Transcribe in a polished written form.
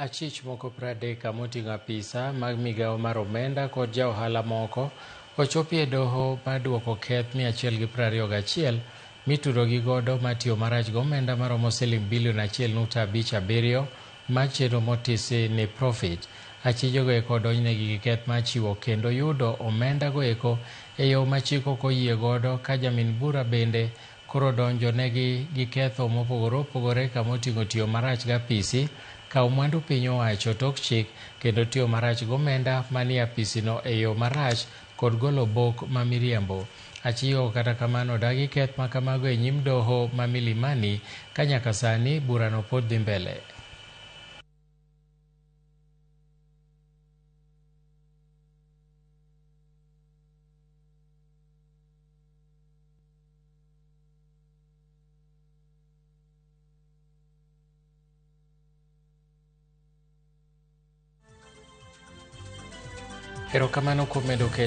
Achich moko 30 moting'o apisa mag migawo mar omenda kod ja ohala moko ochopi e doho mar duoko keth 121 mitudogi godo matiyo marach gi omenda maromo siling bilion 1.57 mar chenro motisi ni Profit. Achijego eko odonjnegi gi keth mar chiwo kendo yudo omenda go eko e yo ma chik ok oyie godo ka jamin bura bende koro donjonegi gi ketho mopogore opogore kamoting'o tiyo marach gi apisi, kawo mwandu piny owacho tok chik kendo tiyo marach gi omenda manie apisino e yo marach kod golo bok ma miriambo. Achijego kata kamano odagi keth ma kamago e nyim doho ma Milimani ka nyaka sani burano pod dhi mbele. Erokamano kuom medo keto